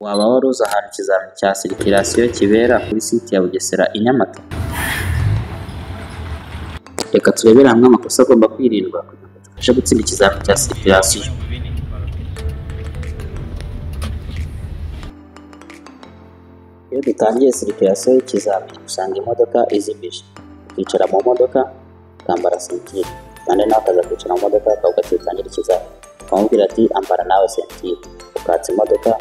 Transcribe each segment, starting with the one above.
Waba wari uzi ahantu ikizami cya sirikirasiyo kibera kuri site ya Bugesera i Nyamata? Reka turebere hamwe amakosa agomba kwirindwa kugira ngo tubashe gutsinda ikizami cya sirikirasiyo. Iyo dutangiye sirikirasiyo y'ikizami usanga imodoka izimije, ukicara mu modoka ukambara sentire, kandi nawe akaza kwicara mu modoka akavuga ati dutangire ikizami, ukamubwira ati ambara nawe sentire, ukatsa imodoka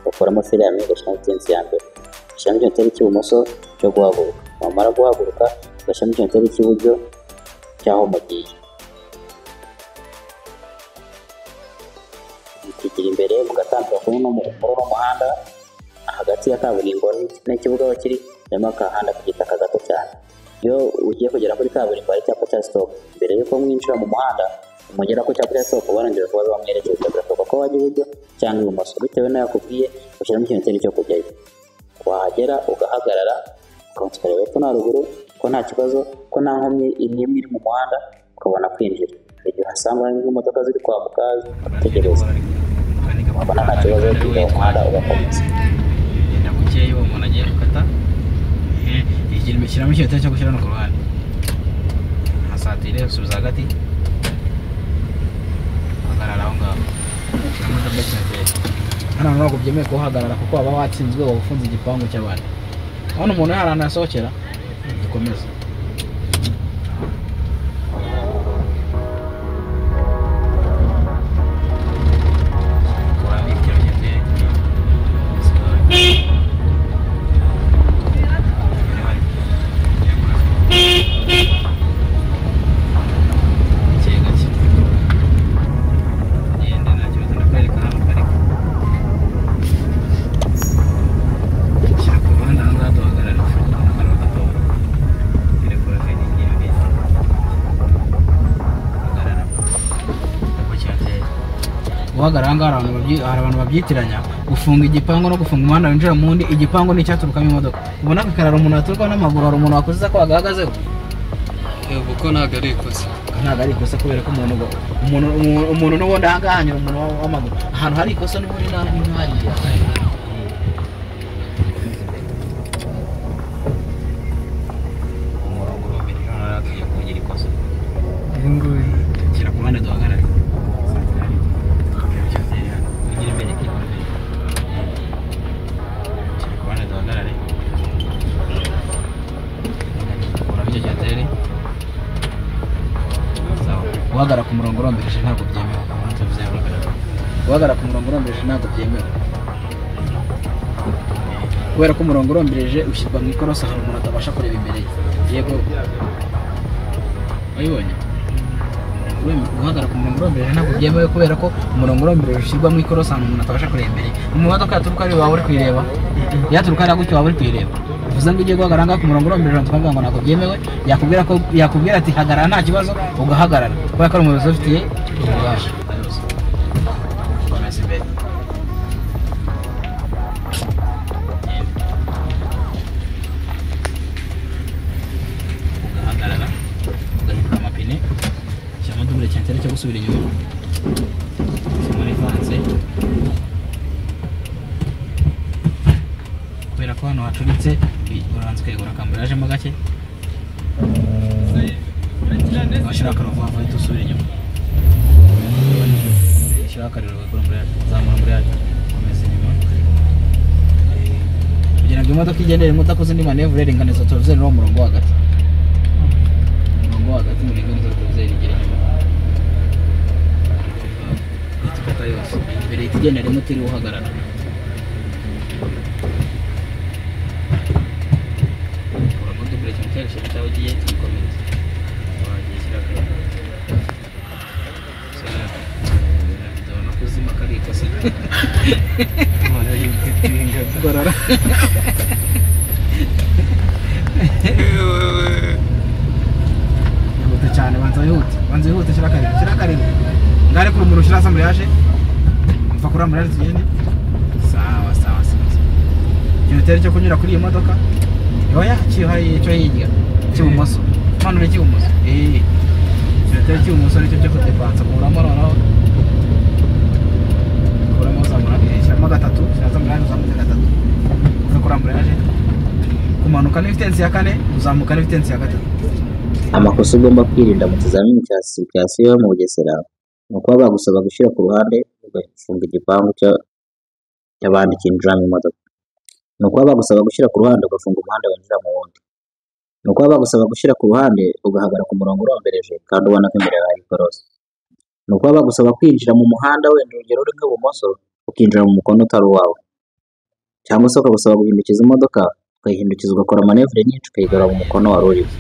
ukuramo feri ya mbere ugashyiramo tensi ya mbere, ugashyiramo ikinyoteri cy'ibumoso cyo guhaguruka, wamara guhaguruka ugashyiramo ikinyoteri cy'iburyo cy'aho mugiye, mukigira imbere mugatambuka kuri uno muhanda hagati ya kaburimbo n'ikibuga aho kiri harimo akahanda k'igitaka gato cyane. Iyo ugiye kugera kuri kaburimbo hari icyapa cya stop, mbere y'uko mwinjira mu muhanda umugera ku cyapa cya stop barongera kubaza bamwerekeza, birashoboka ko wajya iburyo cyangwa ibumoso bitewe n'ayo akubwiye ushyiramo ikinyoteri cyo kujyayo. Wahagera ugahagarara ukabanza ukareba hepfo no haruguru ko nta kibazo, ko nta nkomyi n'imwe iri mu muhanda, ukabona kwinjira. Hari igihe uhasanga nk'imodoka ziri kwambuka ugategereza, wabona nta kibazo ukinjira mu muhanda ugakomeza. Genda bukeya uwo muntu agiye gukata, shyiramo ikinyoteri cyo gushyira no ku ruhande, hasatire usubiza hagati, hagarara aho ngaho, shyiramo double kinyoteri. Hano ntabwo byemewe kuhagarara kuko waba watsinzwe, waba ufunze igipangu cy'abantu. Hano umuntu hari ahantu yasohokera, dukomeze. Kuramo ikinyoteri. Guhagarara aha ngaha hari abantu babyitiranya gufunga igipangu no gufunga umuhanda winjira mu wundi. Igipangu ni icyaturukamo imodoka, ubona akarara umuntu aturuka n'amaguru, hari umuntu wakoze ko agahagazeho. Yego, kuko ntabwo ari ikosa. Ntabwo ari ikosa kubera ko umuntu n'ubundi aha ngaha hanyura umuntu w'amaguru, ahantu hari ikosa n'ubundi nta n'ihariye. Umurongo urombereje hano tugiye kugira ikosa. Uyu nguyu Shyira ku ruhande duhagarare. Guhagarara ku murongo urombereje ntabwo byemewe. Guhagarara ku murongo urombereje ntabwo byemewe kubera ko umurongo urombereje ushyirwa mu ikorosi ahantu umuntu atabasha kureba imbere ye. Yego, wayibonye? Guhagarara ku murongo urombereje ntabwo byemewe kubera ko umurongo urombereje ushyirwa mu ikorosi ahantu umuntu atabasha kureba imbere ye. Mu modoka yaturuka ari waba uri kuyireba, yaturuka ari gutyo waba uri kuyireba. Bivuze ngo ugiye guhagarara ngaha ku murongo urombereje tukavuga ngo ntabwo byemewe, yakubwira ko yakubwira ati hagarara nta kibazo, ugahagarara kubera ko ari umuyobozi ubifitiye ububasha. Komeza imbere. Ugahagarara, ugahindura amapine, shyiramo double kinyoteri cyo gusubira inyuma, shyiramo rivanse. Kubera ko hano hacuritse urabanza ukayigura akamburajemo gake, washyiraho akariro vuba vuba uhita usubira inyuma, shyiraho akariro ugakora amburayaje, zamura amburayaje, komeza inyuma kugira ngo imodoka igendere utakoze indi manevure. Ringaniza torovizeri n'uwo murongo wo hagati, umurongo wo hagati muringaniza torovizeri igera inyuma, ihita ikata yose imbere, ihita igendera rimwe utiriwe uhagarara. Cyangwa ugiye tubikomeza wagiye shyira akariro no kuzima kari ikosa. Gorora yihuta cyane, banza wihute, banza wihute, shyira akariro, shyira akariro ngare kuri umuntu ushyira amburayaje, mva kuri amburayaje tugende. Sawa sawa sawa. Ikinyoteri cyo kunyura kuri iyi modoka oya cyo hirya cy'ibumoso, manura cy'ibumoso, ikinyoteri cy'ibumoso nicyo cyo kudepansa, kuramo noneho kuramo uzamura, shyiramo gatatu, shyira amburayaje uzamure. Kumanuka ni vitesse ya 4, kuzamuka ni vitesse ya 3. Amakosa ugomba kwirinda mu kizamini cya circulation yo mu Bugesera ni ukuba bagusaba gushyira ku ruhande ugafunga igipangu cy'abandi cyinjiramo imodoka. Ni ukuba bagusaba gushyira ku ruhande ugafunga umuhanda winjira mu wundi. Ni ukuba bagusaba gushyira ku ruhande ugahagarara ku murongo urombereje kandi ubona ko imbere yawe hari ikorosi. Ni ukuba bagusaba kwinjira mu muhanda wenda urugero uri nk'ibumoso ukinjira mu mukono utari uwawe. Cyangwa se ukagusaba guhindukiza imodoka ukayihindukiza ugakora manevure nyinshi ukayigarura mu mukono wari urimo.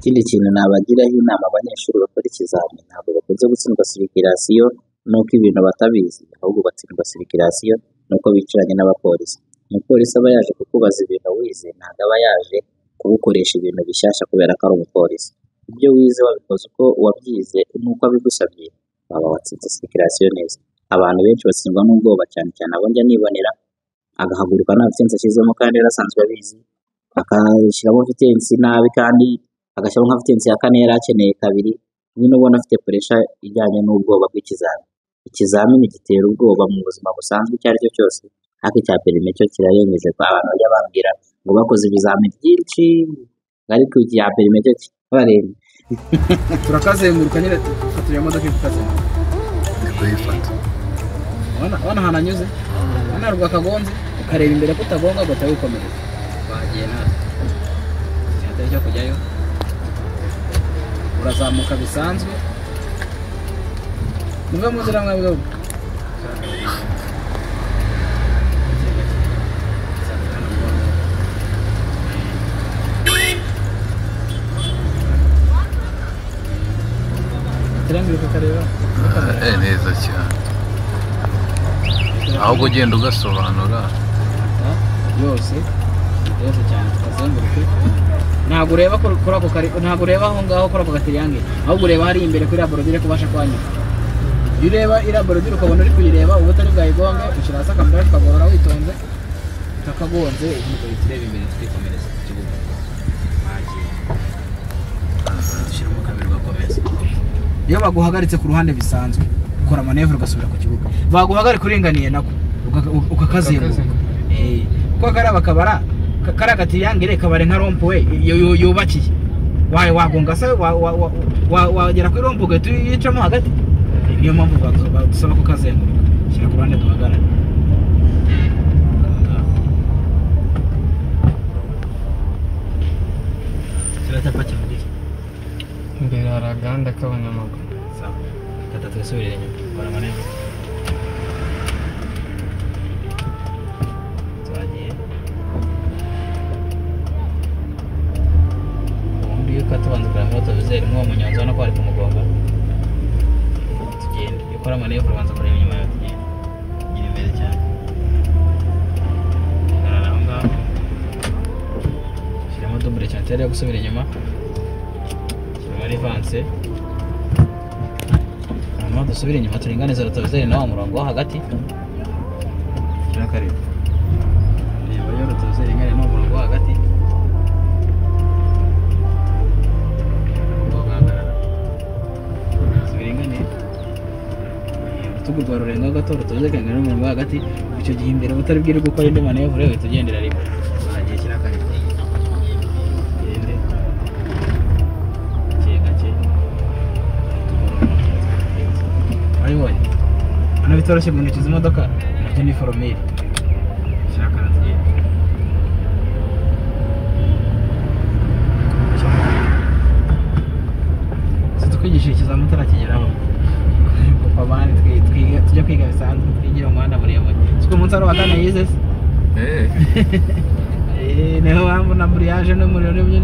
Ikindi kintu nabagiraho inama abanyeshuri bakora ikizami, ntabwo bakunze gutsindwa circulation nuko ibintu batabizi, ahubwo batsindwa circulation nuko bicaranye n'abapolisi. Umupolisi aba yaje kukubaza ibintu wize, ntabwo aba yaje kugukoresha ibintu bishyashya kubera ko ari umupolisi. Ibyo wize wabikoze uko wabyize nuko abigusabye, waba watsinze circulation neza. Abantu benshi batsindwa n'ubwoba cyane cyane abo njya nibonera, agahaguruka nta vitesse ashyizemo kandi yari asanzwe abizi, akashyiramo vitesse nabi kandi agashyiraho nka vitesse ya 4 yari akeneye 2, nyine ubona afite pressure ijyanye n'ubwoba bw'ikizamini. Ikizamini gitera ubwoba mu buzima busanzwe icyo ari cyo cyose, ariko icya perime cyo kirarengeje. Abantu bajya bambwira ngo bakoze ibizamini byinshi ariko icya perime cyo kibarenze. Turakazenguruka nyine dufatira imodoka ikazenguruka. Kuyifata. Ubona ahantu anyuze, hano haruguru akagonze, ukareba imbere ko utagonga ugahita wikomereza. Bagiye natwe. Icyatari cyo kujyayo. Urazamuka bisanzwe. Muve mu nzira mwebwe. Neza cyane. Ahubwo ugenda ugasobanura yose yose cyane tukazenguruke. Ntabwo ureba kuri ako kari, ntabwo ureba aho ngaho kuri ako gatriangle, ahubwo ureba hari imbere kuri borodire kubasha kwanyura. Iyo ureba iriya borodire ukabona uri kuyireba uba utari bwayigonge, ushyira hasi akamera ukagorora witonze, utakagonze ugahita ureba imbere tukikomereza ku kibuga. Dushyiramo kabiri ugakomeza. Iyo baguhagaritse ku ruhande bisanzwe ukora manevure ugasubira ku kibuga, baguhagarika uringaniye nako ukakazenguruka. Kuko kariya bakabara kariya gatriangle kabare nka rompuwe yubakiye, wagonga se wagera kuri rompuwe ugahita uyicamo hagati. Niyo mpamvu badusaba kukazenguruka. Shyira ku ruhande duhagarare. Kiriya cyapa kivuga iki? Imbere hari agahanda k'abanyamaguru. Sawa, kata twisubirire inyuma, kora manevure. Twagiye. Ubundi iyo ukata ubanza kureba muri otovizeri nk'uwo munyonzi ubona ko bari kumugonga. Tugende. Iyo ukora manevure ubanza kureba inyuma yawe tugende. Gira imbere cyane. Hagarara aho ngaho. Shyiramo double cyane yo gusubira inyuma. Shyiramo rivanse. Hanyuma dusubire inyuma turinganize rotovizeri na wa murongo wo hagati. Shyira karindwi. Reba iyo rotovizeri ingana n'uwo murongo wo hagati. Urutugu rwawe rurenga gato, rotovizeri ikangana n'umurongo wo hagati. Icyo gihe imbere utari bwire gukora indi manevure uhita ugendera rimwe. Uragiye shyira karindwi. Gende. Gake gake. Wabibonye? Hano bitoroshye guhindukiza imodoka, nabyo ni foromire. Shyira karindwi tugende. Si tukwigisha ikizamini utarakigeraho. Kuko abandi tujya kwiga bisanzwe, twigira umuhanda muremure. Siko umunsi wari uwa kane yize se? Niho mpamvu na buriyage n'umuriro n'ibyo